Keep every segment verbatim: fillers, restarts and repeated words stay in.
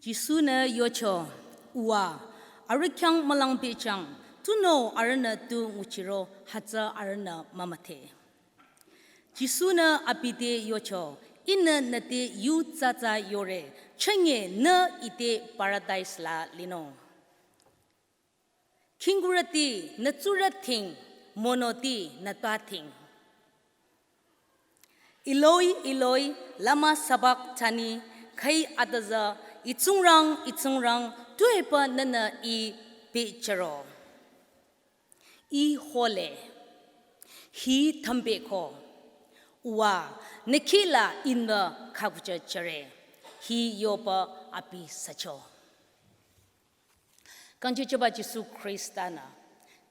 Jisu-nü yocho, "Uwa, arüh khyang mülang pehjüng, tunüo arühnü tu nguchiro hütsü arühnü mümüdhe." Jisu-nü abi te yocho, "Ihnü nüte yu tsatsa yore, chünye nü ite paradise la linung. Khingkurüti nü tsurü dhing, monoti nü twa dhing. Eloi, Eloi, lama sabachthani, khüi atüzü, I Tsingrang, I Tsingrang, tuepü nühnü I pehjüro? I hole, hi thümbeko, uwa, nü khila inba khakucha chare," hi yopü abi sücho. Kangchicheba Jisu Khrista-nü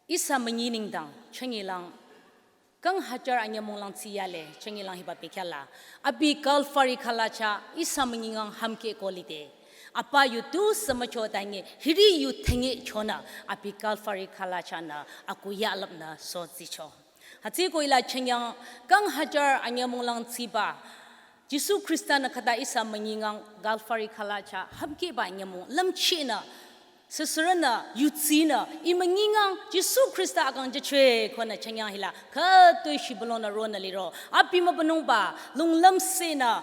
ihsa münyi nengdang chünyelang kang hajar anyümonglang tsiyale chünyelang hiba bekhyah la, abi Kalvari khala chah ihsa münyingang hümkeh ko lide. Apa yu tusü mücho tange, hiri yu thenge chonü, abi Kalvari khala chahnü aku yalapnü sotsicho. Hütsüko hila chünyang kang hajar anyümonglang tsiba Jisu Khrista-nü khüta ihsa münyingang Kalvari khala chah hümkehba nyümong lümchehnü, süsürünü, yutsinü, I münyingang Jisu Khrista akang jücho-e konü chünyang hila khütoi shibülongnü ronü liro, abi mübünungba lunglümsehnü,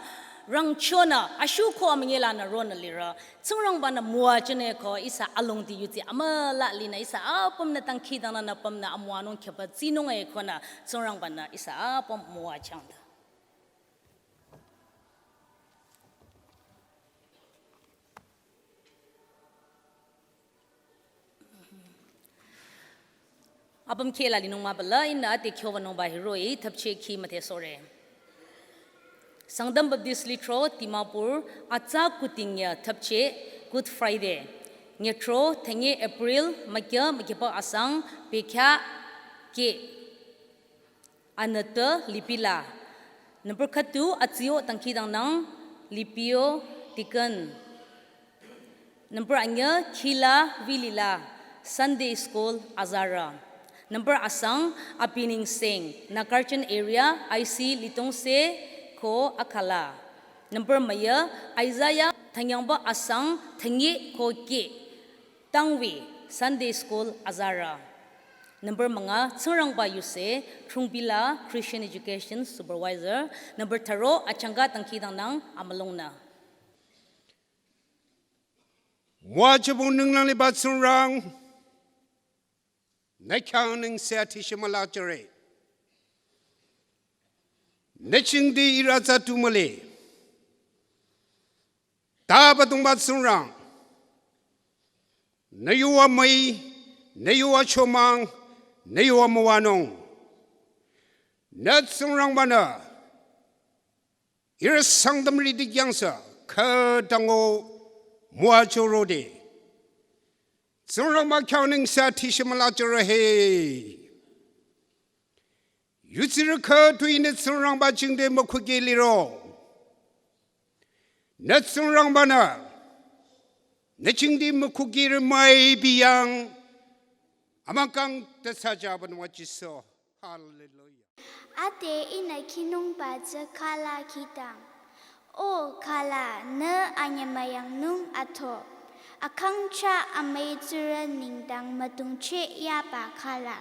rangchonü, ashuko amünyi lanü ronü liro, Tsingrangba-nü müwajüng-e ko ihsa alongdi yutsi amüla linü ihsa apümnü dangkhidangnangnü pümnü amüwanung khyüba tsinung-e konü Tsingrangba-nü ihsa apüm müwajüng ta. Apüm kheh la linung mübüla ihnü ate kyobanungba hiroh-i thapcheh khi müdhe sore. Sangtam Baptist Lithro Dimapur, atsa kuting ya thapcheh Good Friday. Nyetro thenge April, mükya mükya pa asang, bekhyah keh. Anata Lipila. Number khüdu atsio dangkhidangnang Lipio Deacon. Number anyü Khila Vilila, Sunday School azarü. Number asang Abiningsing, Nagarjan area, I C Litongse ko akhala. Number müya Isaiah Thanyangba asang thenge ko keh. Tangwi, Sunday School azarü. Number münga, Tsingrangba yuse, Thungbila, Christian Education Supervisor. Number thüro, achangka dangkhidangnang amülungnü. Müwajübong ninglang liba Tsingrang, nü khyang nengse athishimüla jüre. Nü jingte ihrü tsü tu mühle. Ta Abüdongba Tsingrang, nü yuva müi, nü yuva chomang, nü yuva müwanung. Nü Tsingrangba-nü ihrü Sangtamrüti khyang sü khütango müwajürode, Tsingrangba khyang nengse athishimüla jüre he. Yutsirü khütoi nü Tsingrangba jingte mükhukeh liro, nü Tsingrangba-nü nü jingte mükhukeh rü müipi yang amükang tüsajüba nü wa Jisu. Hallelujah. Ade ihnü khinungba tsü khala khidang. O khala, nü anyemüyangnung ato. Akang chah amüi tsurü nengdang müdungcheh yaba khala.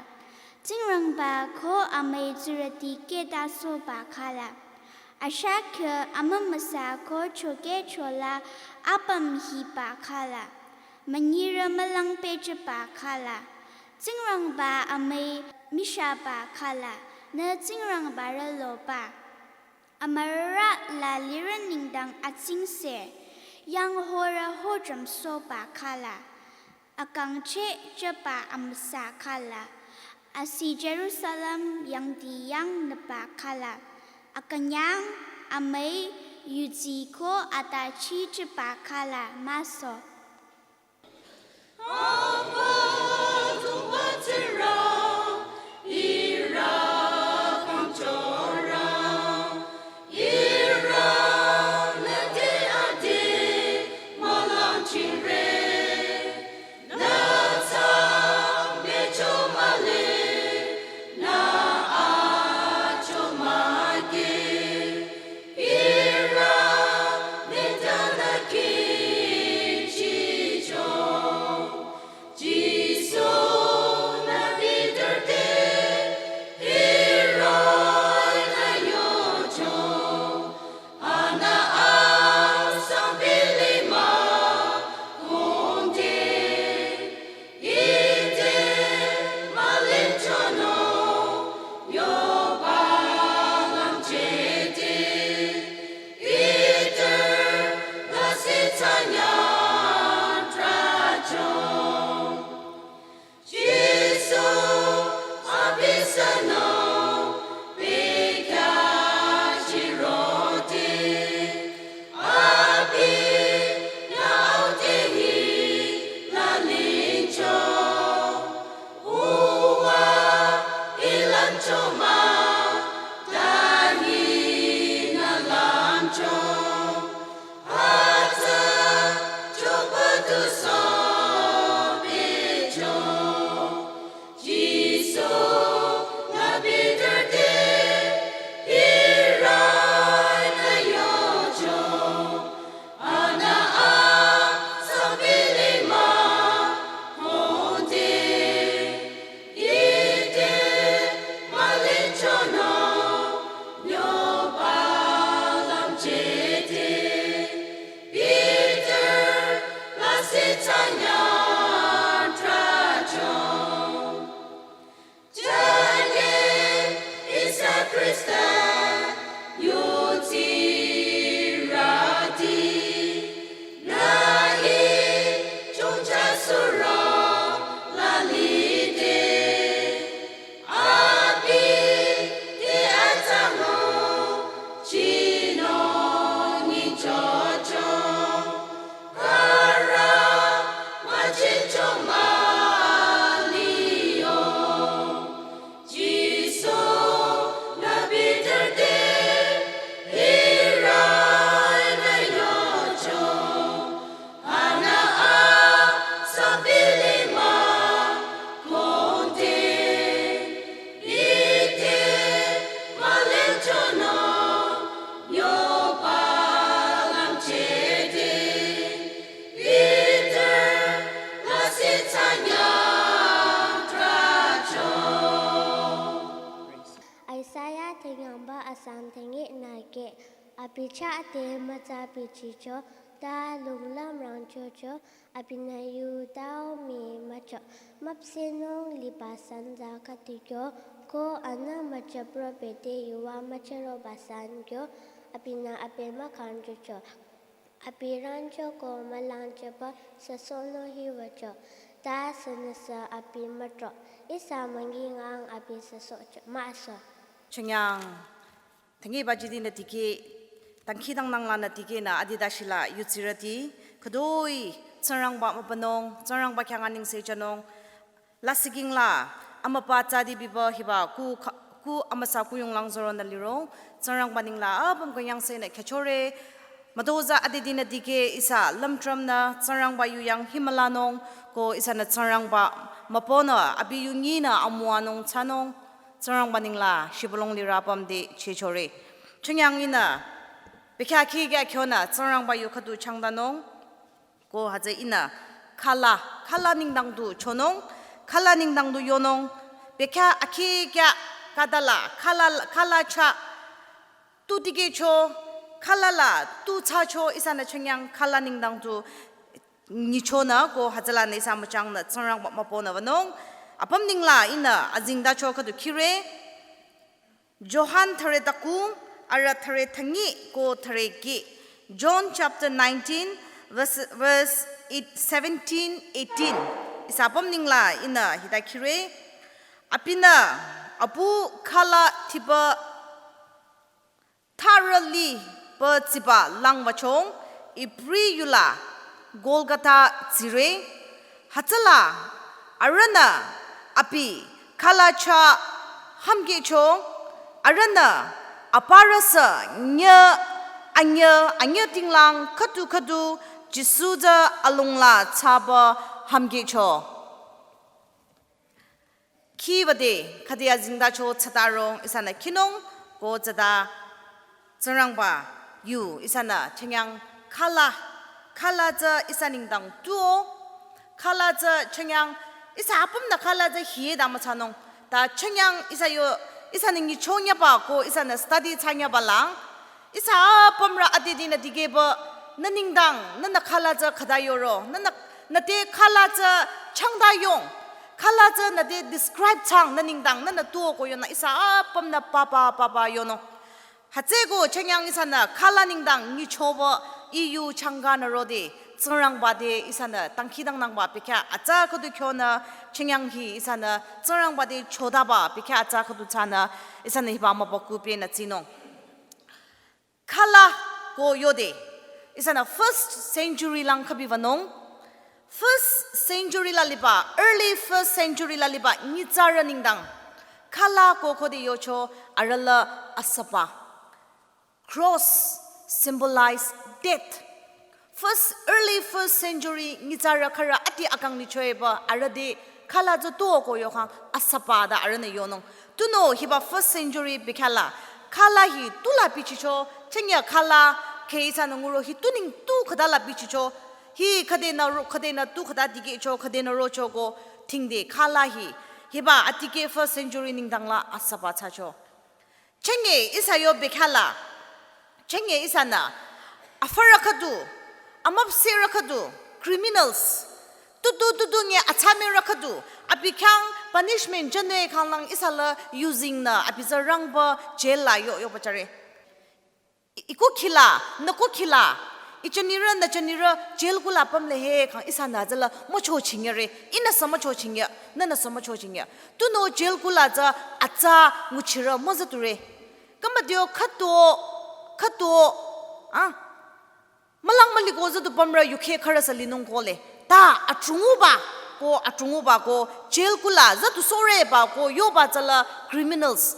Tsingrangba ko amüi tsurüti kehtasohba khala. Ashakya amümüsa ko chokehchola apüm hiba khala. Münyirü mülang pehjüba khala. Tsingrangba amüi mishaba khala. Nü Tsingrangba rüloba. Amürarü la lirü nengdang atsingse, yang horü hojüm sohba khala, akang cheh jüba amüsa khala, asi Jerusalem yangdi yang nüba khala, akünyang, amüi, yudsi ko atachi jüba khala müsoh. Isaiah thengyangba asang thengi nage, abi chah te mütsa bichicho, ta lunglam rangchocho, abinü yu tau mi mücho, müpsinung liba sanza katikyo, ko anü müchapro bete yuwa müchero basan kyo, abinü ape mükanchocho. Abi rangcho ko mülangchoba süsohnung hiwücho. Ta sünüsü abi mütro. Ihsa müngingang abi süsohcho. Müso. Chengyang. Thangi bajidinü tike. Tangki dang nanglanü tike nü adidashila yutsirüti. Khüdoi. Tsingrangba mübünung. Tsingrangba khyang aningse jünung. Lasihking la, amüpa tsadi biba hiba ku kha-, ku amüsa kuyung lang zoro nü liro, Tsingrangba ninglang apüm künyangsenü khyüchore, mütozah adidinü dikeh ihsa lümtrümnü, Tsingrangba yu yang himülanung, ko ihsanü Tsingrangba mübünü, abi yu nyinü amüwanung thsanung, Tsingrangba ninglang shibülung lirü apüm te chechore. Chengyang ihnü, bekhyah khikya khyonü, Tsingrangba yu khüdu changdanung, ko hütsü ihnü khala, khala nengdang du chonung, khala nengdang du yonung, bekhyah akhikya khüdula, khala, khala chah tu dikehcho, khala la tu thsacho, ihsanü chengyang khala nengdang du nyichonü, ko hütsülanü ihsa müchangnü Tsingrangba mübünü wünung, apüm ninglang ihnü azengtacho khüdu khire. Johan thüre taku, arüh thüre thüngi ko thüre kih. John chapter nineteen, verse, verse eight, seventeen, eighteen. Ihsa apüm ninglang ihnü hita khire. Abinü apu khala thiba tharü li pü tsiba langwüchong, Ibri yula Golgotha tsire, hütsüla arühnü abi khala chah hümkehcho, arühnü aparüsü nyüh anyüh anyüh tinglang khüdu khüdu Jisu tsü alungla thsaba hümkehcho. Khiwüde, khüde azengtacho thsatarong ihsanü khinung, ko tsüta Tsingrangba yu ihsanü chengyang khala, khala tsü ihsa nengdang tuo, khala tsü chengyang ihsa apümnü khala tsü hita müthsanung, ta chengyang ihsa yo, ihsanü nyichonyaba ko ihsanü study thsanyaba lang, ihsa apümrü adidinü dikehba, nü nengdang, nünü khala tsü khüta yoro, nünü, nüte khala tsü changta yong, khala tsü nüte describe thsang nü nengdang, nünü tuo ko yonü ihsa apümnü papa, papa yonung. Hütsüeko chengyang ihsanü khala nengdang nyichoba I yu changkanü rode, Tsingrangba te ihsanü dangkhidangnangba bekhyah atsa khüdu khyonü, chengyang hi ihsanü Tsingrangba te chodaba bekhyah atsa khüdu thsanü, ihsanü hiba mübükuh pehnü tsinung. Khala ko yode, ihsanü first century lang khübi wünung. First century la liba, early first century la liba nyitsarü nengdang khala ko khode yocho arüh la asüba. Cross symbolize death. First, early first century nyitsarü khürü ati akang lichoeba arüh te khala tsü tuo ko yokhang asüba ta arühnü yonung. Tunüo hiba first century bekhyah la khala hi tu la bichicho, chengya khala khe ihsanü nguro hi tuning tu khüta la bichicho, hi khüdenü ro, khüdenü tu khüta dikehcho, khüdenü rocho ko thingde khala hi, hiba atikeh first century nengdang la asüba thsacho. Chenge ihsa yo bekhyah la, chenge ihsanü, afürü khüdu, amüpsehrü khüdu, criminals, tutu tutu nge atsamirü khüdu, abi khyang punishment jünung khanglang ihsa la yuzingnü abi tsü rangba jail la yo, yoba jüre. I, i kukhila, nü kukhila, i jünirü, nü jünirü, jail kula pümle he khang ihsanü tsüla müchochingyare, ihnüsü müchochingya, nünüsü müchochingya. Tunüo jail kula tsü atsa nguchirü müzature. Kamba dio khüto, khüto, ah, mülang müliko züdu pümrü yukheh khürüsü linung kohle. Ta atrunguba ko, atrunguba ko, jail kula züdu sohreba ko yoba tsüla criminals.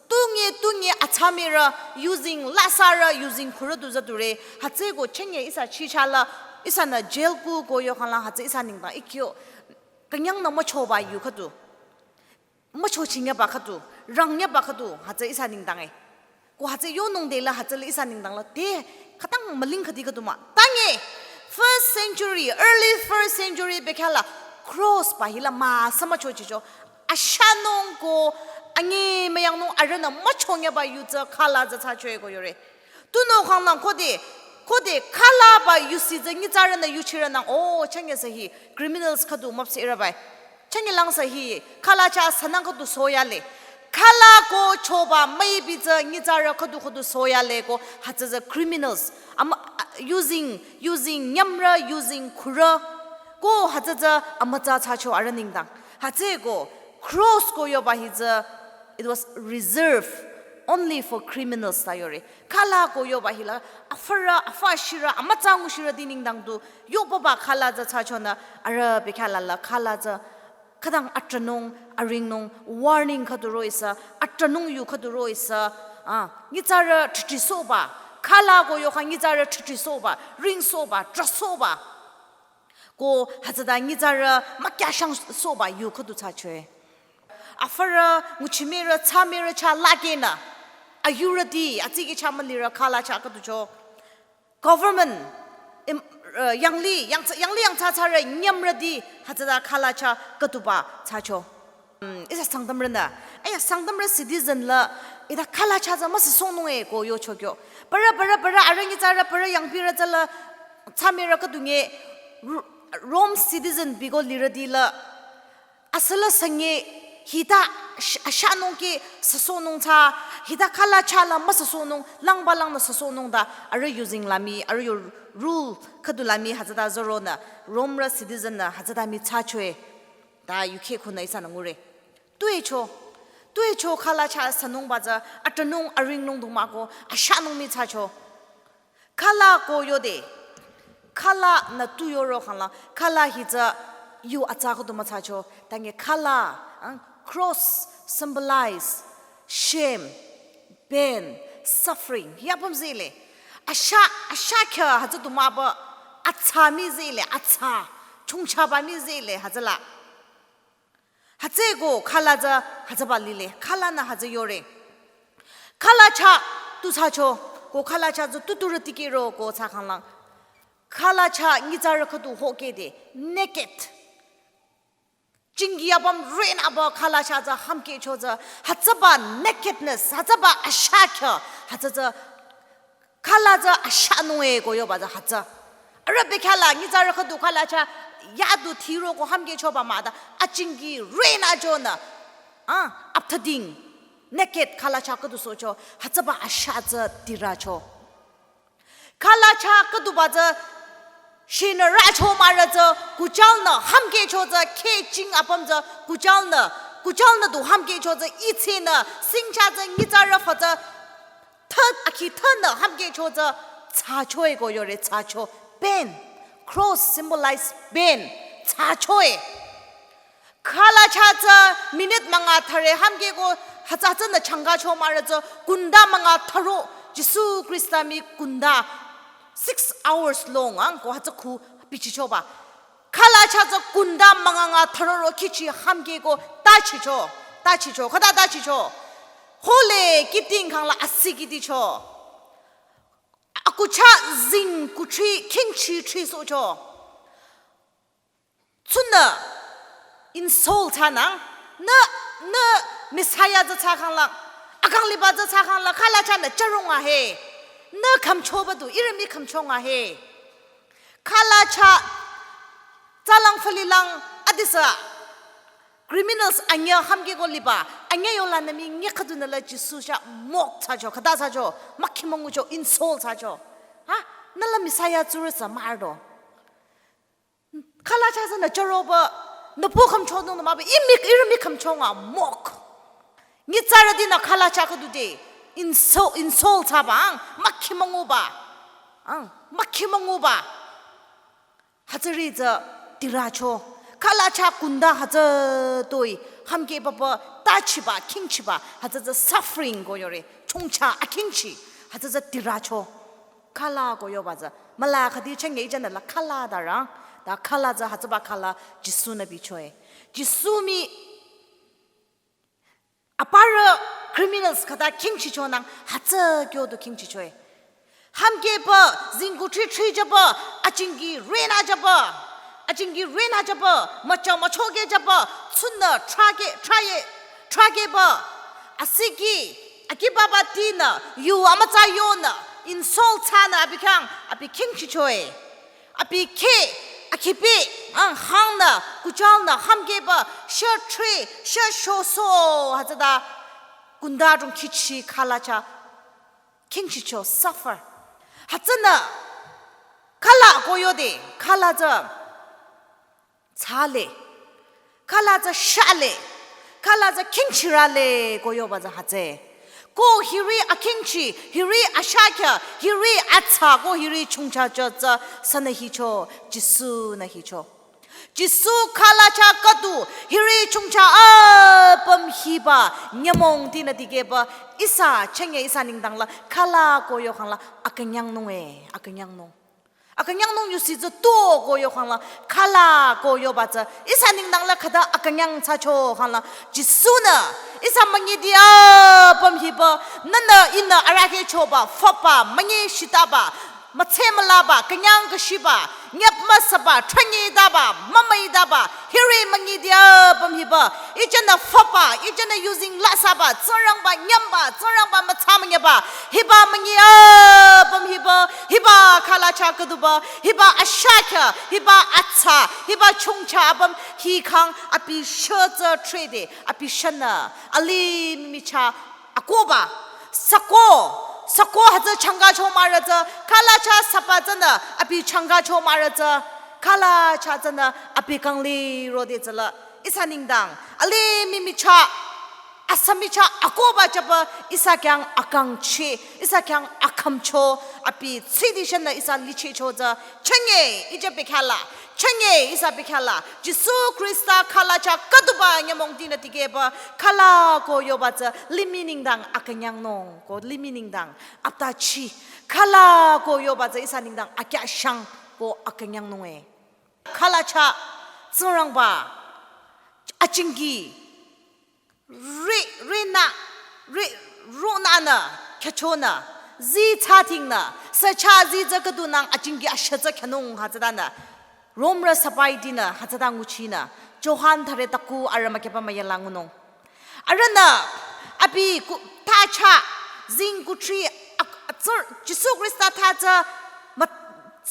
Tunge, tunge atsamirü, yuzeng lasarü, yuzeng khürü du züdure. Hütsüeko chenge ihsa chichah la, ihsanü jail ku ko yokhangla hütsü ihsa nengdang ikyo. Künyangnü müchoba yu khüdu, müchochingyaba khüdu, rangyaba khüdu, hütsü ihsa nengdang e. Ko hütsü yonung de la hütsüla ihsa nengdang la te khütang müling khüdi khüdu mah. Tange, first century, early first century bekhyah la cross ba hila müsa müchochicho. Ashanung ko ange müyangnung arühnü müchongyaba yu tsü khala tsü thsachoe ko yore. Tunüo khanglang khode, khode khala ba yusi tsü nyitsarünü yuchirünang, oh, chenge sü hi criminals khüdu müpsehrü bai. Chenge lang sü hi khala chah sünang khüdu soyale. Khala ko choba müipi tsü nyitsarü khüdu khüdu soyale ko hütsü tsü criminals. Ama, a, yuzeng, yuzeng nyümrü, yuzeng khürü. Ko hütsü tsü amütsa thsacho arüh nengdang. Hütsüeko cross ko yoba hi tsü, it was reserved only for criminals ta yore. Khala ko yoba hila afürü, afü shirü, amütsa ngushirüti nengdang du yoba ba khala tsü thsachonü arüh bekhyah la la khala tsü khütang atranung, aringnung, warning khüdu roh-i sü, atranung yu khüdu roh-i sü, ah, nyitsarü thrithi sohba, khala ko yokhang nyitsarü thrithi sohba, ring sohba, trah sohba. Ko hütsüta nyitsarü mükyashang sohba yu khüdu thsachoe. Afürü, nguchimirü, tsamirü chah lakehnü, ayurüti, atsiki chah mülirü khala chah khüducho. Government, im, uh, yangli, yangthsa, yangli yangthsathsarü nyümrüti hütsüta khala chah khüduba thsacho. Hmm, ihsa Sangtamrünü, aya Sangtamrü citizen la, ita khala chah tsü müsüsohnung e ko yocho kyo. Parü, parü, parü, arüh nyitsarü, parü yangpirü tsüla, tsamirü khüdu nge, Ro-, Rome citizen biko lirüti la, asüla sünge hita sh-, ashanung ki süsohnung thsa, hita khala chah la müsüsohnung, langba langnü süsohnung ta, arüh yuzeng la mii, arüh yo rule khüdu la mii hütsüta zoronü, Romerü citizen nü hütsüta mii thsachoe, ta yukheh khunü ihsanü ngure. Tuecho, tuecho khala chah sünungba tsü, atranung aringnung du mah ko, ashanung mii thsacho. Khala ko yode, khala nü tu yoro khangla, khala hi tsü yu atsa khüdu müthsacho, tange khala, ah, cross symbolize shame, pain, suffering. Hi apüm zile. Asha, asha kya hütsü du mah ba atsa mii zile, atsa, chongchaba mii zile hütsüla. Hütsüeko khala tsü hütsüba lile, khalanü hütsü yore. Khala chah tu thsacho, ko khala chah tsü tuturü tikehro ko thsa khanglang. Khala chah nyitsarü khüdu hohkehde, naked. Chingi apüm rüinü aba khala chah tsü hümkehcho tsü, hütsüba nakedness, hütsüba asha kya, hütsü tsü khala tsü ashanung e ko yoba tsü hütsü. Arüh bekhyah la nyitsarü khüdu khala chah yadu thiro ko hümkehchoba mah ta, achingi rüinü ajonü, ah, apthading, naked khala chah khüdu sohcho, hütsüba asha tsü tiracho. Khala chah khüduba tsü shinü racho mahrü tsü, kuchalnü hümkehcho tsü, kheh ching apüm tsü, kuchalnü, kuchalnü du hümkehcho tsü, itsenü, singcha tsü, nyitsarü fü tsü, thü, akhi thünü hümkehcho tsü, thsachoe ko yore thsacho. Pain. Cross symbolize pain. Thsachoe. Khala chah tsü minute münga thüre hümkeh ko hütsü tsünü changkacho mahrü tsü kunda münga thüro Jisu Khrista mii kunda six hours long ang ko hütsü khu bichichoba. Khala cha tsü kunda manganga tharoro kichi hamke ko tachicho, tachicho, khüta tachicho. Hole kiting khangla asi kiticho. Akucha zing kuthri kingchi thri socho. Tsünü insult thsanang, nü, nü Messiah tsü thsakhangla, akang liba tsü thsakhangla, khala cha nü charong ahe, nü khümchoba du, ihrü mii khümchong ahe. Khala cha, tsalang falilang, adisa, criminals anya hamke ko liba, anya yola nü mii nge khüdu nü la Jisu cha mock thsacho, khüta thsacho, mükhi müngucho, insult thsacho. Ha? Nü la Messiah tsurü thsa mardo. Khala cha tsünü charoba, nü po khümchonung nü maba, imi, ihrü mii khümchonga mock. Nyitsarütinü khala cha khüdu de, insult, insult thsaba, ang, mükhi münguba. Ang, mükhi münguba. Hütsüri tsü tiracho. Khala cha kunda hütsü toi, hamke papa, tachiba, kingchiba, hütsü tsü suffering ko yore, chongcha akingchi, hütsü tsü tiracho. Khala ko yoba tsü. Mala khüdi chenge ijanü la khala darang. Da khala tsü hütsüba khala Jisu nü bichoe. Jisu mii aparü criminals khüta kingchichonang hütsü kyo du kingchichoe. Hamke pa zing kuthri thri jaba, achingi rena jaba. Achingi rena jaba, macha machoke jaba, tsünü trake, traye, trake ba. Asiki, akibaba tinü, yu amütsa yonü, insult thsanü abi khyang, abi kingchichoe. Abi khe, akhipi, ang hangnü, kuchalnü, hamke ba, sha thri, sha shoso, hütsüta, kunda rung kichi khala cha, kingchicho, suffer. Hütsünü, khala ko yode, khala tsü, tsale. Khala tsü shale. Khala tsü kingchirale ko yoba tsü hütsüe. Ko hiri akingchi, hiri ashakya, hiri atsa, ko hiri chongcha cha tsü sünü hicho, Jisu nü hicho. Jisu khala cha khüdu, hiri chongcha apüm hiba, nyümong tinü dikehba, ihsa, chenge ihsa nengdang la, khala ko yokhang la, akünyangnung e, akünyangnung. Akünyangnung yusi tsü to ko yokhang la, khala ko yoba tsü, ihsa nengdang la khüta akünyang thsacho khang la, Jisu nü, ihsa müngidi apüm hiba, nünü ihnü arahkheh choba, füba, münyi shitaba, mütse mülaba, künyang küshiba, nyap müsaba, thranyi daba, mümüi daba, hiri müngidi apüm hiba, ijanü füba, ijanü using lasaba, Tsingrangba nyamba, Tsingrangba mütsa münyaba, hiba münyi apüm hiba, hiba khala cha khüduba, hiba ashakya, hiba atsa, hiba chongcha apüm hi khang abi sha tsü trede, abi shanü, alimih cha akoba, sako, sako hütsü changkacho mah rü tsü, khala cha saba tsünü, abi changkacho mah rü tsü, khala cha tsünü, abi kang lirode tsüla, ihsa nengdang, alimih cha, asami cha akoba jaba, ihsa khyang akangchi, ihsa khyang akhümcho, abi tsidi shanü ihsa lichicho tsü, chenge, ija bekhala, chenge ihsa bekhala, Jisu Khrista khala cha khüduba nyümong tinü dikehba, khala ko yoba tsü limih nengdang akünyangnung, ko limih nengdang aptachi, khala ko yoba tsü ihsa nengdang akyashang ko akünyangnung e. Khala cha Tsingrangba, achingi, ri, rinü, ri, ronanü, khyachonü, zi tsatingnü, sü cha zi tsü khüdunang achingi asha tsü khyanung hütsütanü, Romrü sabai dinü hütsüta nguchinü, Johan thüre taku arü mükyüba müyala ngunung. Arühnü, abi ku, thacha, zing kuthri, ak, atsür, Jisu Khrista thacha, ma,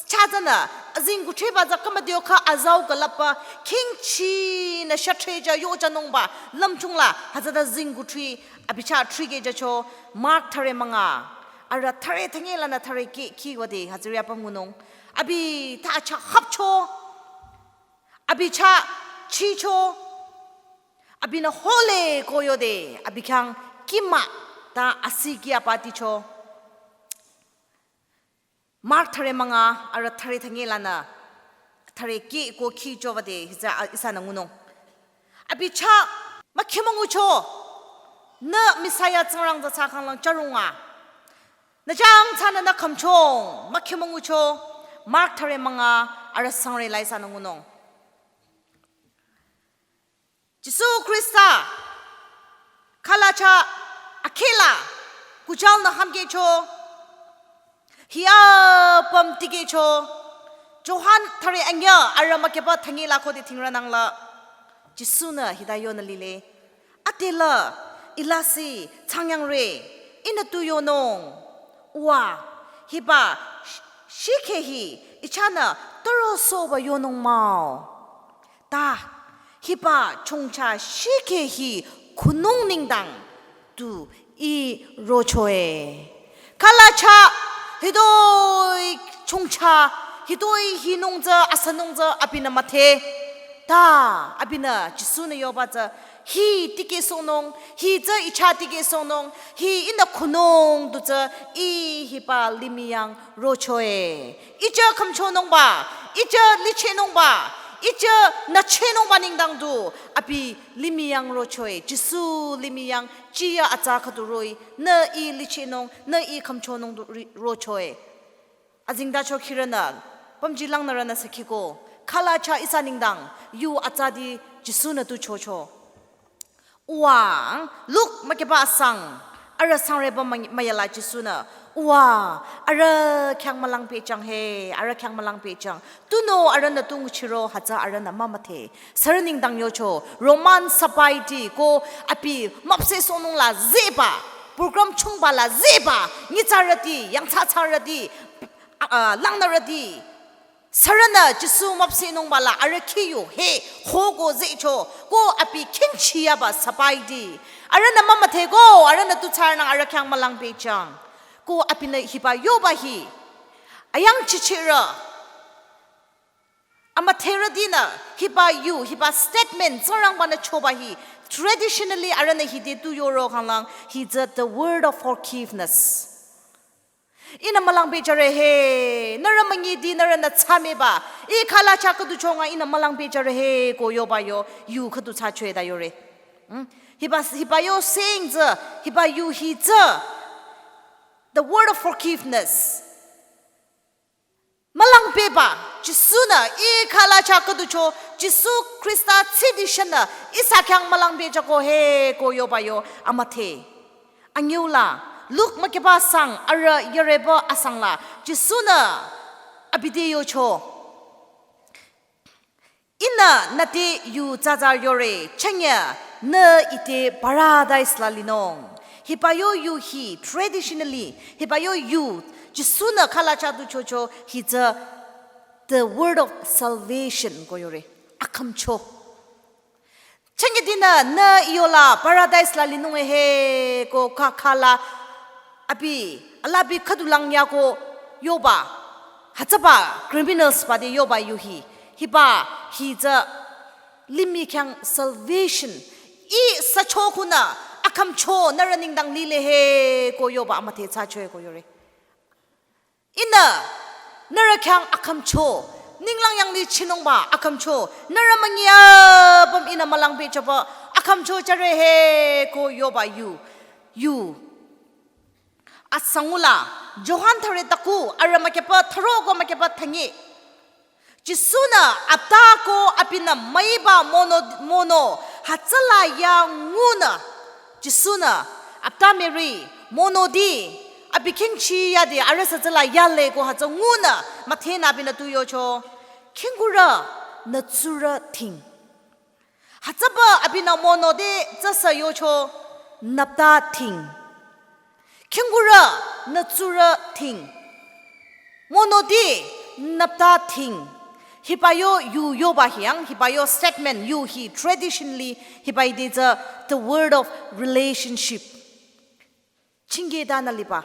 cha tsünü, zing kuthriba tsü khümüdiokhü azau külüpba, kingchinü shathreja yojünungba, lümchung la, hütsüta zing kuthri, abi cha thrikehjücho, Mark thüre münga, arüh thüre thüngi lanü thüre kih, kih wüde, hütsüri apüm ngunung. Abi thacha hapcho, abi cha chicho, abinü hole ko yode, abi khyang kih mah ta asi kih apaticho. Mark thüre münga, arüh thüre thüngi lanü, thüre kih ko kihcho wüde, hütsü a, ihsanü ngunung. Abi cha, mükhi müngucho, nü Messiah Tsingrang tsü thsakhanglang charunga. Nü jang thsanü nü khümchong, mükhi müngucho, Mark thüre münga, arüh sangre laisa nü ngunung. Jisu Khrista, khalacha, akhila, kuchal nü hamkecho, hi apüm tikehcho, Johan thüre anyüh, arüh mükehba thangila khode thingrü nangla, Jisu-nü hita yonü lile. Atela, ilasi, changyangre, ihnü tu yonung. Uwa, hiba, sh-, shikhe hi, ichahnü, toro soba yonung mah-o. Ta, hiba, chongcha, shikhe hi, khunung nengdang, tu, ih rochoe. Khalacha, hitoi chongcha, hitoi hinung tsü, asanung tsü, abinü müdhe. Ta, abinü, Jisu-nü yoba tsü, hi tikehsohnung, hi tsü ichah tikehsohnung, hi ihnü khunung du tsü, ih hiba limih yang rochoe. Ih tsü khümchonungba, ih tsü lichehnungba, ih tsü nüchehnungba nengdang du, abi limih yang rochoe, Jisu limih yang, chiya atsa khüdu roh-i, nü ih lichehnung, nü ih khümchonung du ri-, rochoe. Azengtacho khirünü, pümji langnürünü sakiko, khalacha ihsa nengdang, yu atsadi Jisu-nü tu chocho. Uwa, Luk mükehba asang, arüh sangreba mü-, müyala Jisu-nü, uwa, arüh khyang mülang pehjüng he, arüh khyang mülang pehjüng. Tunüo arühnü tu nguchiro hütsü arühnü mümüdhe. Sürü nengdang yocho, Roman sapaiti ko abi müpsehsohnung la zehba, program chungba la zehba, nyitsarüti, yangthsathsarüti, a, a, langnürüti. Sürünü Jisu müpsehnungba la arüh khiyu he, hoko zehcho, ko abi khingchiyaba sapaiti. Arühnü mümüdhe ko, arühnü tu thsarünang arüh khyang mülang pehjüng. Ko abinü hiba yoba hi, ayang chichirü. Amüdherütinü, hiba yu, hiba statement, Tsingrangba-nü choba hi, traditionally arühnü hide tu yoro khanglang, hi tsü the word of forgiveness. Ihnü mülang pehjüre he, nührü müngidi nührünü thsameba, ih khalacha khüdu chonga ihnü mülang pehjüre he, ko yoba yo, yu khüdu thsachoe ta yore. Hmm? Hiba, hiba yo saying tsü, hiba yu hi tsü, the word of forgiveness. Mülang pehba, Jisu-nü, ih khalacha khüdu cho, Jisu Khrista tsidi shanü, ihsa khyang mülang pehjüko he, ko yoba yo, amüdhe. Anyüla, Luk mükehba asang, arüh yareba asang la, Jisu-nü, abi te yocho. Ihnü nüte yu tsatsa yore, chünye nü ite paradise la linung. Hiba yo yu hi traditionally, hiba yo yu, Jisu-nü khalacha du chocho, hi tsü the word of salvation ko yore, akhümcho. Chünyetinü nü iyola paradise la linung he ko kha khala abi, alabi khüdu lang ya ko yoba, hütsüba criminals ba te yoba yu hi, hiba hi tsü limih khyang salvation, ih sücho khunü, akhümcho nührü nengdang lile he ko yoba amüdhe thsachoe ko yore. Ihnü, nührü khyang akhümcho, ninglang yanglih chinungba akhümcho, nührü müngi apüm ihnü mülang pehjüba, akhümcho jüre he ko yoba yu, yu. Asangula, Johan thüre taku, arüh mükehba thüro ko mükehba thangi. Jisu-nü apta ko abinü müiba mono, mono, hütsüla ya ngunü. Jisu-nü apta Mary, monoti, abi khingchi yade arüh sü tsüla yale ko hütsü ngunü, müdhenü abinü tu yocho. Khingkurü, nü tsurü ting. Hütsüba abinü monoti tsüsü yocho, nü apta ting. Khingkurü, nü tsurü ting. Monoti, nü apta ting. Hiba yo yu yoba hiang, hiba yo statement yu hi traditionally, hiba ide tsü the word of relationship. Chingketanü liba.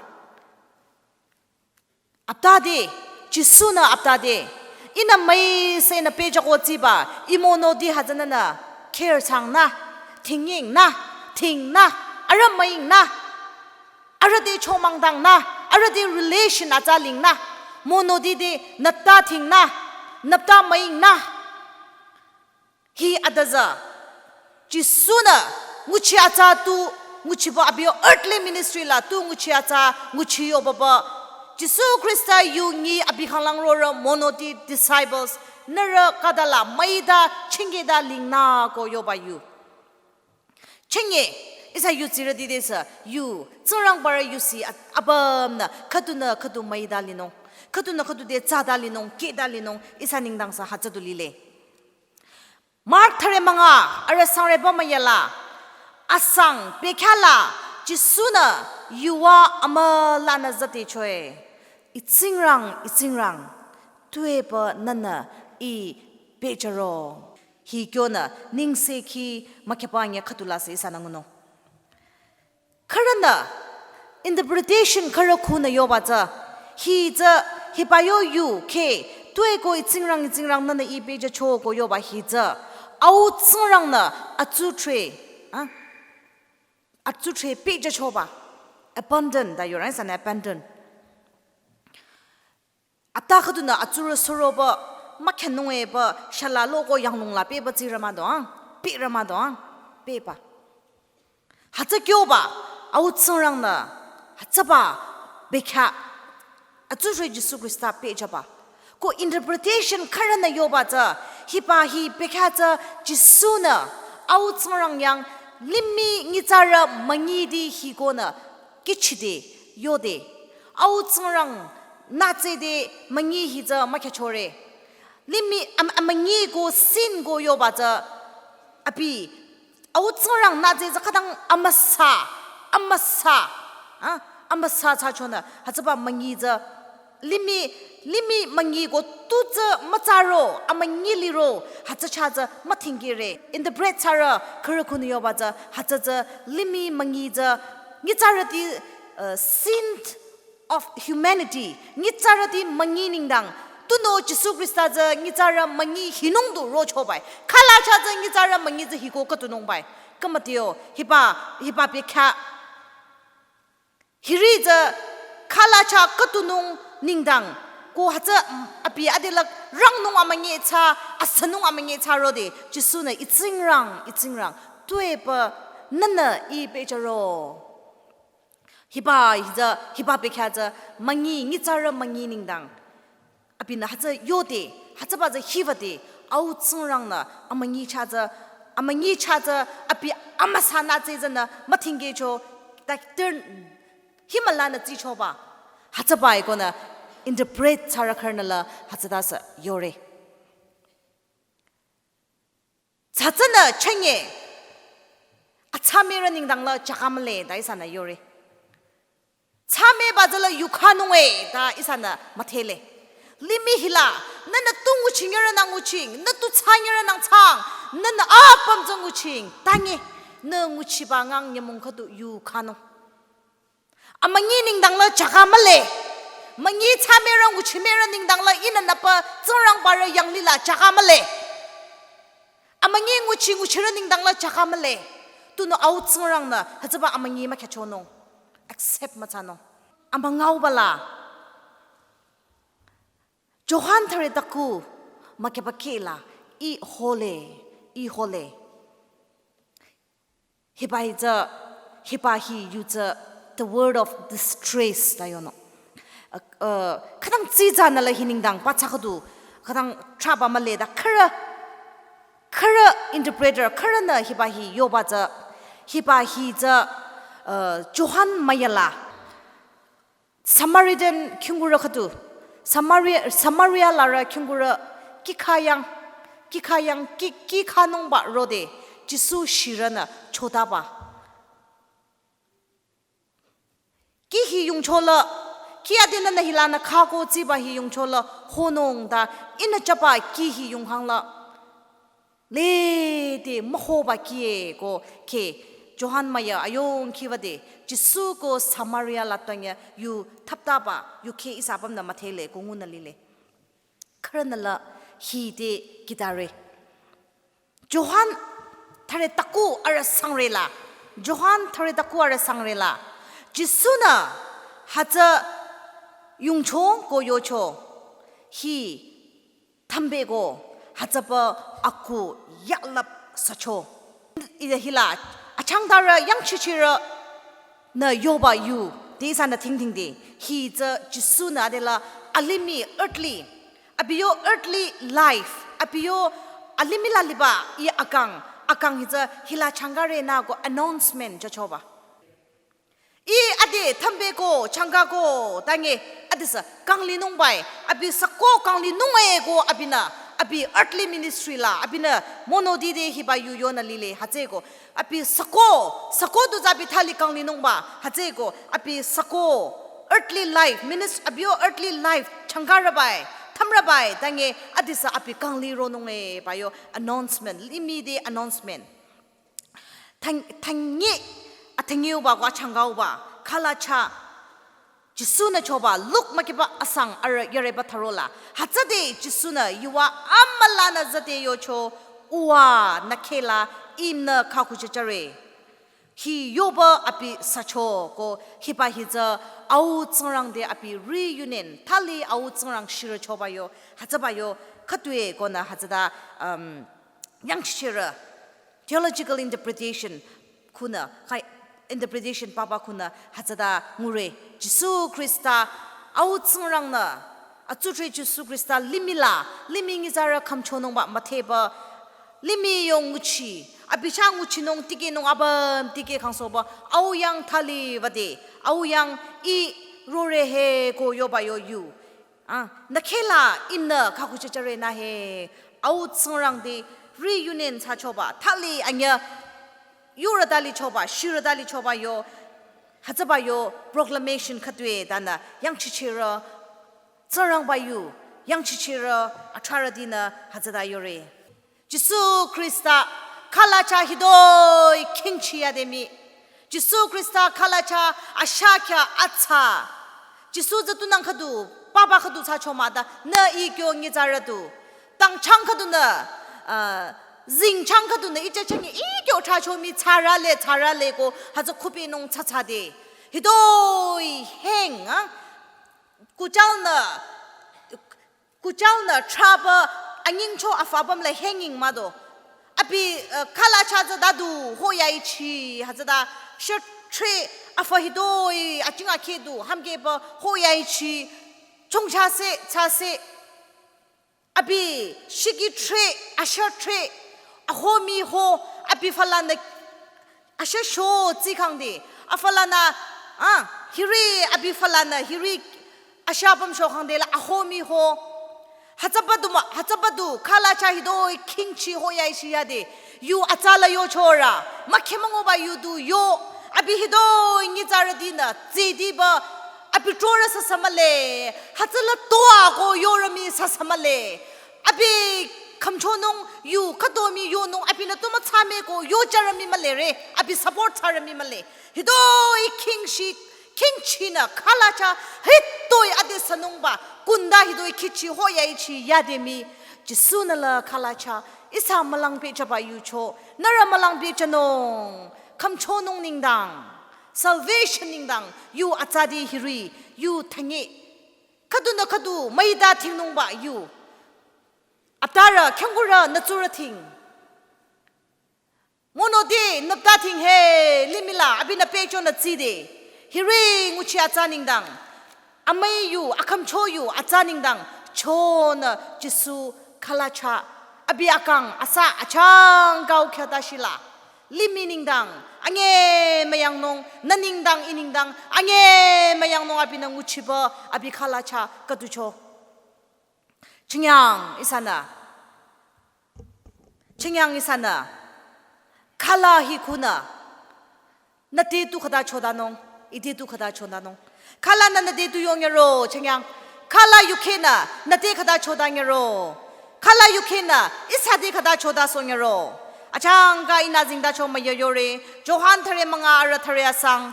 Apta de, Jisu-nü apta de. Ihnü müi se ihnü pehjüko tsiba, ih monoti hütsünü nü, care thsangnü, tingyingnü, tingnü, arüh müingnü, arüh te chomangdangnü, arüh te relation atsa lingnü, monoti te nü apta tingnü, nü apta müingnü. Hi adüzü, Jisu-nü, nguchi atsa tu, Nguchiba abiyo earthly ministry la tu nguchi atsa nguchi yo baba. Jisu Krista yu ngi abi khanglang rorü monoti disciples nührü khüta la müida chingkehta lingnü ko yoba yu. Chinge, ihsa yu tsirüti desü, yu, Tsingrangbarü yusi at-, apümnü, khüdunü khüdu müida linung, khüdunü khüdu te tsada linung, kehta linung, ihsa nengdang sü hütsü du lile. Mark thüre münga, arüh sangreba müyala, asang, bekhyah la, Jisu-nü, yuva amülanü züte choe. I Tsingrang, i Tsingrang, tuepü nühnü i pehjüro. Hi kyonü, nengsekhi mükhepa nge khüdu la sü ihsanü ngunung. Khürünü, interpretation khürü khunü yoba tsü, hi tsü, hiba yo yu, khe, tue ko i Tsingrang, i Tsingrang nühnü i pehjücho ko yoba hi tsü, au Tsingrangnü, atsuthre, ah? Atsuthre pehjüchoba, abandon, ta yo, right? Ihsanü abandon. Ata khüdunü atsurü suroba, mükhenung eba, shala loko yanglung la pehba tsirü mah do, ah? Pehrü mah do, ah? Pehba. Hütsü kyoba, au Tsingrangnü, hütsüba, bekhyah, atsuthre Jisu Krista pehjüba. Ko interpretation khürünü yoba tsü, hiba hi bekhyah tsü Jisu-nü, au Tsingrang yang, limih nyitsarü müngiti hi konü, kihchide, yode. Au Tsingrang, nütsede, müngi hi tsü mükhechore. Limih am-, amüngi ko sin ko yoba tsü, abi, au Tsingrang nütse tsü khütang amüsa, amüsa, ah, amüsa thsachonü, hütsüba müngi tsü, limih, limih müngi ko tu tsü mütsaro, amüngi liro, hütsü chah tsü mütingkehre. Interpret thsarü, khürü khunü yoba tsü, hütsü tsü limih müngi tsü, nyitsarüti, uh, sin of humanity, nyitsarüti müngi nengdang, tunüo Jisu Krista tsü nyitsarü müngi hinung du rochobai. Khalacha tsü nyitsarü müngi tsü hiko khüdunung bai. Khümütio, hiba, hiba bekhyah. Hiri tsü khalacha khüdunung nengdang, ko hütsü, mm, abi adelak rangnung amüngi thsa, asanung amüngi thsa rode, Jisu-nü i Tsingrang, i Tsingrang, tuepü nühnü i pehjüro. Hiba, hi tsü, hiba bekhyah tsü, müngi, nyitsarü müngi nengdang. Abinü hütsü yode, hütsüba tsü hiwade, au Tsingrangnü, amüngi chah tsü, amüngi chah tsü, abi amüsa nütse tsünü, mütingkehcho, ta turn, hi mülanü tsichoba. Hütsüba i konü, interpret thsarü khürünü la, hütsüta sü yore. Tsütsünü chenge, atsamerü nengdang la chaka mühle ta ihsanü yore. Tsameba tsü la yukhanung e ta ihsanü müdhele. Limih hila, nühnü tu nguchinyerünang nguching, nü tu tsanyerünang tsang, nühnü apüm tsü nguching, tangi, nü nguchiba ngang nyümong khüdu yukhanung. Amüngi nengdang la chaka mühle. Müngi tsamerü nguchimerü nengdang la ihnü nüpa Tsingrangbarü yanglih la chaka mühle. Amüngi nguchi nguchirü nengdang la chaka mühle. Tunüo au Tsingrangnü hütsüba amüngi mükhechonung. Accept müthsanung. Amüngauba la. Johan thüre taku mükhepa keh la ihole, ihole. Hiba hi tsü, hiba hi yu tsü, the word of distress ta yonü. Uh, uh, khütang tsitsanü la hi nengdang pathsa khüdu, khütang trahba mühle ta khürü, khürü interpreter, khürünü hiba hi yoba tsü, hiba hi tsü, uh, Johan müyala. Samaritan khingkurü khüdu, Samaria, Samaria larü khingkurü kihkhayang, kihkhayang, kih, kihkhanungba rode, Jisu shirünü chotaba. Kih hi yungchola, kih adenü nü hilanü khako tsiba hi yungchola, honung ta, ihnü chaba kih hi yunghangla. Lede mühoba kih e ko keh, Johan müya ayong khiwade, Jisu ko Samaria la tangya yu thaptaba, yu keh ihsa apümnü müdhele ko ngunü lile. Khürünü la hide kidare. Johan thüre taku arüh sangre la. Johan thüre taku arüh sangre la. Jisu-nü hütsü yungcho ko yocho. Hi thambeko hütsüba aku yahlap sücho. Ide hila achangdarü yangchichirü nü yoba yu, te ihsanü thingthingde, hi tsü Jisu-nü adela alimih earthly, abi yo earthly life, abi yo alimih la liba ih akang, akang hi tsü hila changkare nü ko announcement jüchoba. Ih ade thambeko, changkako, tange, adesü kanglinungba-e, abi süko kanglinung-e ko abinü, abi earthly ministry la, abinü monoti te hiba yu yonü lile, hütsüeko, abi süko, süko du tsü abi thali kanglinungba, hütsüeko, abi süko, earthly life, minis-, abi yo earthly life, changkareba-e, thamreba-e, tange, adesü abi kangli ronung-e, ba yo announcement, limih te announcement. Thang-, thangi, athangiuba ko achangkauba, khalacha, Jisu-nü choba, Luk mükiba asang ara yareba tharola. Hütsüde Jisu-nü yuva amülanü züde yocho, uwa nü khehla, ihnü khakuchachare. Hi yoba abi sücho ko hiba hi tsü Au Tsingrang te abi reunion, thali Au Tsingrang shirü choba yo, hütsüba yo, khütoi konü hütsüta, um, yangchichirü. Theological interpretation khunü, khai interpretation papa khunü hütsüta ngure. Jisu Khrista Au Tsingrangnü, atsuthre Jisu Khrista limih la, limih nyitsarü khümchonungba müthehba, limih yo nguchi, abi chah nguchinung tikehnung apüm tikeh kangsohba, Au yang thali wüde, Au yang ih rore he ko yoba yo yu. Ah, nü khehla ihnü khakuchachare nü he, Au Tsingrang te reunion thsachoba, thali anyüh yurüta lichoba, shirüta lichoba yo, hütsüba yo proclamation khütoi tanü yangchichirü, Tsingrangba yu, yangchichirü, athsarütinü hütsüta yore. Jisu Khrista khalacha hitoi khingchi yade mii. Jisu Khrista khalacha ashakya atsa. Jisu tsü tunang khüdu, papa khüdu thsacho mah ta, nü ih kyo nyitsarü du. Tangchang khüdunü, ah, zingchang khüdunü, ih chah chang ih kyo thsacho mii tsarale, tsarale ko, hütsü khüpinung tsatsade. Hitoi heng, ah, kuchalnü, kuchalnü thraba anyingcho afü apüm la hanging mah do. Abi, eh, khalacha tsü dadu hoyaichi, hütsüta shatre afü hitoi aching akheh du, hümkehba hoyaichi, chongcha se, cha se. Abi shiki tre, asha tre, ahu mii ho, abi fülanü asha sho tsikhangde, afü lanü, ah, hiri abi fülanü, hiri asha apüm shokhangde la ahu mii ho. Hütsüba du mah, hütsüba du, khalacha hitoi khingchi hoyaichi yade, yu atsa la yochorü, mükheh müngoba yu du yo, abi hitoi nyitsarütinü, tsidiba, abi trorü süsü mühle, hütsüla toa ko yorü mii süsü mühle, abi khümchonung yu, khüto mii yonung, abinü tu mütsa mii ko yocharü mii mühle re, abi support thsarü mii mühle. Hitoi khingchi, khingchinü khalacha, hitoi ade sünungba, kunda hitoi khichi hoyaichi yade mii, Jisu-nü la khalacha, ihsa mülang pehjüba yucho, nührü mülang pehjünung, khümchonung nengdang, salvation nengdang, yu atsadi hiri, yu thangi. Khüdunü khüdu müita thingnungba yu. Aptarü, khingkurü, nü tsurü thing. Mono te, nüpta thing he, limih la, abinü pehjünü tside. Hiri nguchi atsa nengdang. Amüi yu, akhümcho yu, atsa nengdang. Chonü Jisu khalacha. Abi akang, asa, achangkau khyata shila. Limih nengdang, ange müyangnung, nü nengdang, ih nengdang, ange müyangnung abinü nguchiba, abi khalacha, khüducho. Chingyang ihsanü. Chingyang ihsanü. Khala hi khunü. Nü te tu khüta chodanung, ih te tu khüta chodanung. Khalanü nü te tu yongero, chingyang. Khala yukhehnü, nü te khüta chodangero. Khala yukhehnü, ihsa te khüta chodasohngero. Achangka ihnü zingtacho müyoyore, Johan thüre münga arüh thüre asang.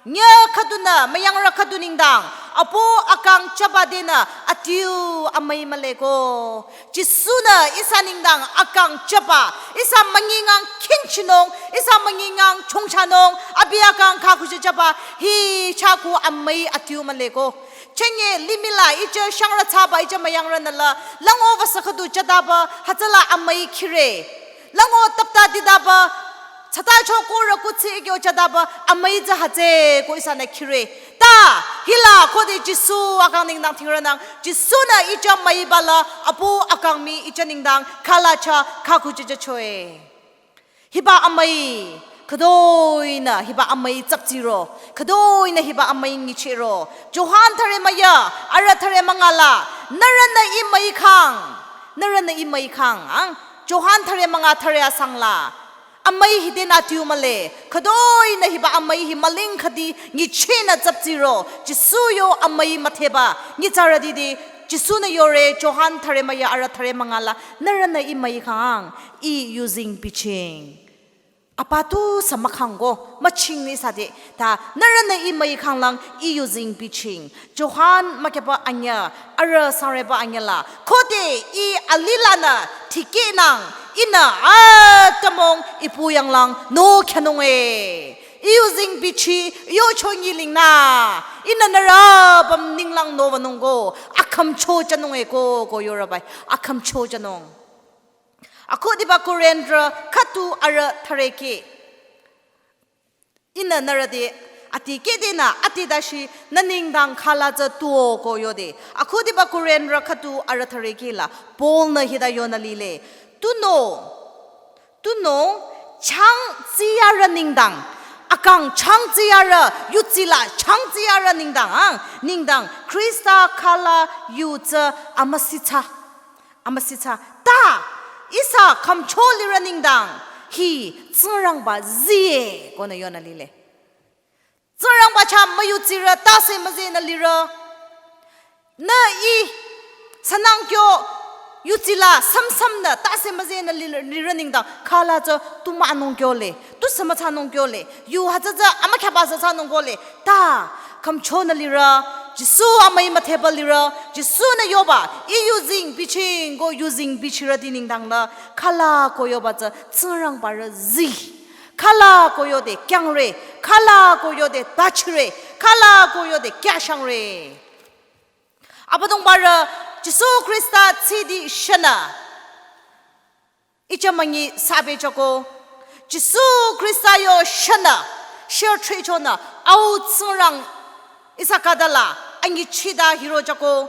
Nyüh khüdunü, müyangrü khüdu nengdang, apu akang chaba denü, atiu amüi mühleko. Jisu-nü ihsa nengdang akang chaba, ihsa müngingang khingchinung, ihsa müngingang chongchanung, abi akang khakuchi chaba, hi chaku amüi atiu mühleko. Chenye limih la ije shangrü thsaba ije müyangrünü la, lango wüsa khüdu chadaba, hütsüla amüi khire. Lango tapta didaba, Tsüta cho korü kuthsi ikyo chadaba amüi tsü hütsüko ihsanü khire. Ta, hila khode Jisu akang nengdang thingrünang, Jisu-nü ijü müiba la apu akang mii ijü nengdang khala cha khaku jüjüchoe. Hiba amüi, khüdoi-nü hiba amüi tsaptsiro, khüdoi-nü hiba amüi nyichiro. Johan thüre müya, arüh thüre münga la, nührünü ih müikhang, nührünü ih müikhang, ang? Johan thüre münga thüre asang la. Amüi hide nü tiu mühle, khüdoi-nü hiba amüi hi müling khüdi nyichinü tsaptsiro, Jisu yo amüi müdheba, nyitsarüti te, Jisu-nü yore, Johan thüre müya arüh thüre münga la, nührünü ih müikhang, ih yuzeng bichieng. Apa tusü mükhangko, müching ni sade, ta nührünü ih müikhang lang ih yuzeng bichieng. Johan mükyaba anyüh, arüh sangreba anyüh la. Khode ih alih lanü tikehnang, ihnü atümung ipu yanglang nü khyünung e. Ih yuzeng bichi, yocho nyiling nü. Ihnü nührü apüm ninglang nü wünungko, akhümcho jünung e ko, ko yorübai, akhümcho jünung. Akhudiba Korintrü khüdu arüh thüre kih. Ihnü nührü te, ati kihdenü, ati dashi, nü nengdang khala tsü tuo ko yode. Akhudiba Korintrü khüdu arüh thüre kih la, Paul-nü hita yonü lile. Tunüo, tunüo, chang tsiyarü nengdang, akang chang tsiyarü, yudsi la chang tsiyarü nengdang, ang, nengdang, Khrista khala yu tsü amüsitsa. Amüsitsa, ta, ihsa khümcho lirü nengdang, hi, Tsingrangba zi e, konü yonü lile. Tsingrangba chah müyudsirü, tase müzenü lirü. Nü ih, sünang kyo, yudsi la, samsam nü, tase müzenü lirü, lirü nengdang, khala tsü, tu münung kyo le. Tusü müthsanung kyo le, yu hütsütsü amükyaba sü thsanung ko le, ta, khümchonü lirü, Jisu amüi müdheba lirü, Jisu-nü yoba, ih yuzeng bichieng ko yuzeng bichirüti nengdang la, khala ko yoba tsü Tsingrangba rü zi, khala ko yode kyangre, khala ko yode tachire, khala ko yode kyashangre. Abüdongba rü Jisu Khrista tsidi shünü. Ijü münyi sabe jüko. Jisu Khrista yo shünü, shir thrichonü, au Tsingrang ihsa khüta la, anyichida hiro jüko.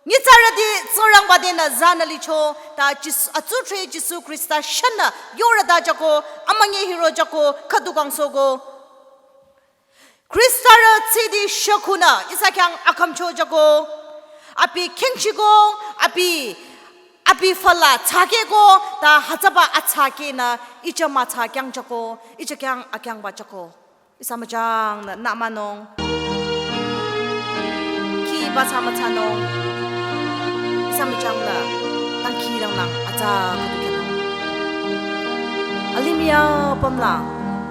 Nyitsarüti Tsingrangba tenü zanü licho, ta Jis-, atsuthre Jisu Khrista shünü, yorüta jüko, amünyi hiro jüko, khüdu kangsohko. Khristarü tsidi shükhunü ihsa khyang akhümcho jüko, abi khingchiko, abi, abi füla tsakehko, ta hütsüba atsakehnü ijü mütsa khyang jüko, ijü khyang akyangba jüko. Ihsa müjangnü nü münung. Khiba tsü müthsanung. Ihsa müjangnü dangkhidangnang atsa khüdu khyünung. Alimih apüm la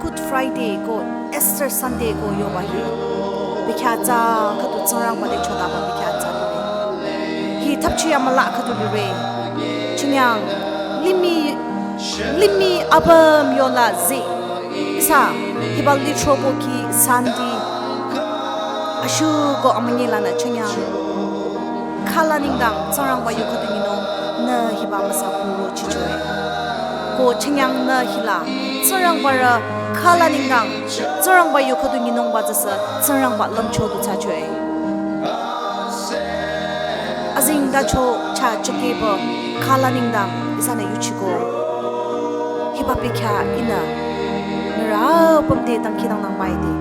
Good Friday ko Easter Sunday ko yoba hi bekhyah atsa khüdu Tsingrangba te chotaba bekhyah atsa lire. Hi thapchi amüla khüdu lire. Chinyang limih, limih apüm yola zi. Ihsa, hiba lithro pohki Sunday. Ashuko amünyi lanü chinyang. Khala nengdang Tsingrangba yu khüdu nyinung nü hiba amüsa kuro chichoe. Ko chinyang nü hila Tsingrangba rü khala nengdang Tsingrangba yu khüdu nyinungba tsüsü Tsingrangba lümcho du thsachoe. Azengtacho chah chakeba khala nengdang ihsanü yuchiko. Hiba bekhyah ihnü nührü apüm te dangkhidangnang müide,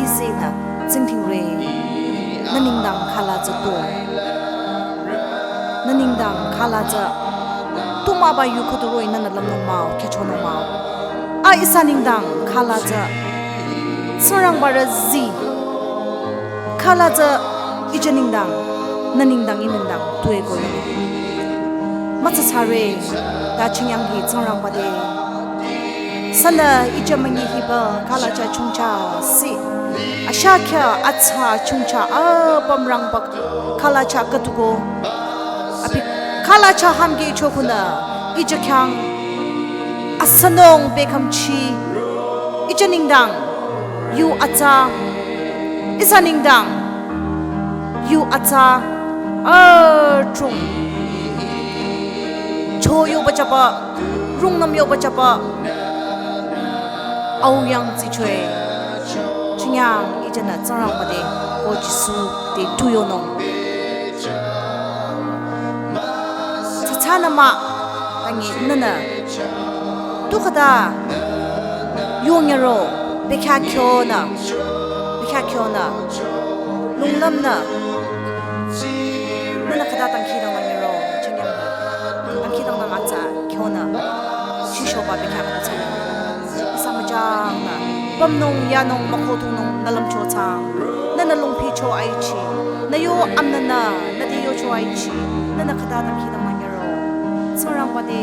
isenü tsingdhingre. Nü nengdang khala tsü tuo. Nü nengdang khala tsü tu müba yu khüdu roh-i nünü lümnung mah-o, khyüchonung mah-o. A ihsa nengdang khala tsü Tsingrangba rü zi. Khala tsü ijü nengdang, nü nengdang, ih nengdang tueko. Mütsa thsare, ta chinyang hi Tsingrangba te. Sünü ijü münyi hiba khala chah chongcha si. Ashakya atsa chongcha apüm rangba khala chah khüduko. Abi khala chah hamki chokunü ijü khyang asünung bekhümchi. Ijü nengdang yu atsa. Ihsa nengdang yu atsa. Atrung. Cho yoba jüba, rungnüm yoba jüba. Au yang tsichoi. Chinyang ijenü Tsingrangba te ko Jisu te tu yonung. Tsatsanü mah, tangi nünü tu khüta yonyero, bekhyah kyonü, bekhyah kyonü, lunglümnü, nünü khüta dangkhidangnangnyero, chinyang dangkhidangnang atsa kyonü, shishoba bekhyah khüta tsü. Ihsa müjangnü, pümnung yanung mükhotungnung nü lümcho thsang. Nünü lungpicho aichi. Nü yo amnanü, nü di yocho aichi. Nünü khüta dangkhidangnangnyero. Tsingrangba te,